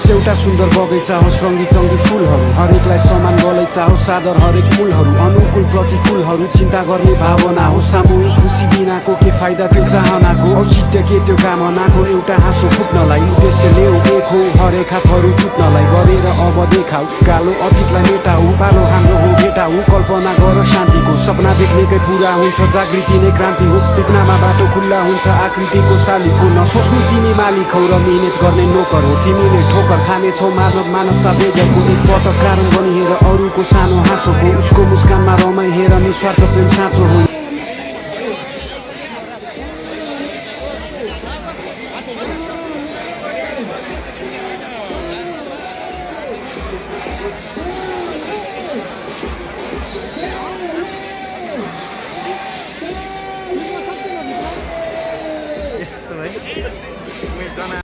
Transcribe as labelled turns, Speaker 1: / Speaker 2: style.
Speaker 1: एउटा सुन्दर बगैँचा होस् रङ्गी चङ्गी फुलहरू हरेकलाई समान गलैँचा होस् सादर हरेक मूलहरू अनुकूल प्रतिकूलहरू चिन्ता गर्ने भावना हो सामूहिक खुसी बिनाको के फाइदा त्यो चाहनाको औचित्य के त्यो कामनाको एउटा हाँसो फुट्नलाई उद्देश्य ल्याउ एक हो हरेक हातहरू छुट्नलाई गरेर अब देखाऊ कालो अतीतलाई मेटाऊ पालो हाम्रो हो भेटाऊ कल्पना गर शान्तिको सपना देख्नेकै पुरा हुन्छ जागृति नै क्रान्ति हो टिप्नामा बाटो खुल्ला हुन्छ आकृतिको शालिको नसोच्नु तिमी मालिक हौ र मिहिनेत गर्ने नोकर हो तिमीले ठोकर खानेछौ मानवता बेगरको एक पटक कारण बनी हेर अरूको सानो हाँसोको उसको मुस्कानमा रमाई हेर निस्वार्थ प्रेम साँचो हो